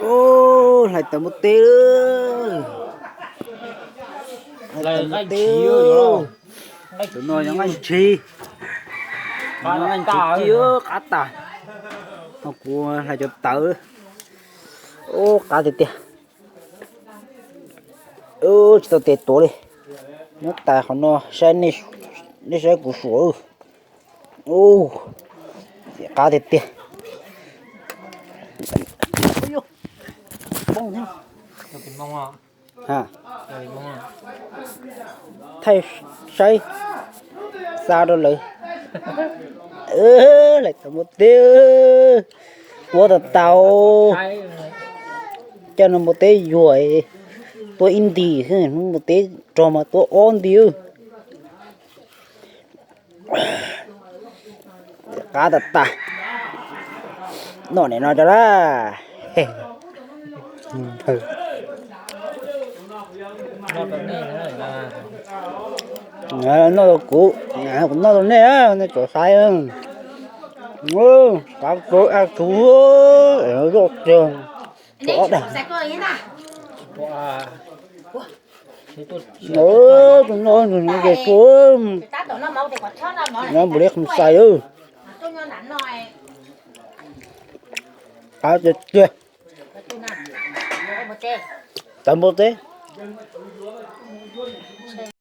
Ub, hlais tawv npua teb lawm. Hlais tawv npua teb. Tus no yog nqaij ntshis. Nqaij ntshis ci qab tas. Ho kuv hlais cov tawv. Ub, qab tiag tiag. Ub, tsis tau tes tuav li. Nyob tas qhov no saib, nej saib kuv suav. Ub, qab tiag tiag. Thaij saib xa rau lawv. Hlais tawv npua teb, tuav tas tau. Coj no npua teb yuag, tuav ib ntim xwb, npua teb rog mas tuav ob ntim. Qab tas tas. Noj nim no rau lawm. Noj rau kuv, kuv noj rau nej, nej txhob saib. Qab tsuav, qab tsuav, zoj tiag. Tsuav ob dag. Tus no nws ces tsuav, nws npua teb qhov xais. Qab tiag tiag. Tawv npua teb.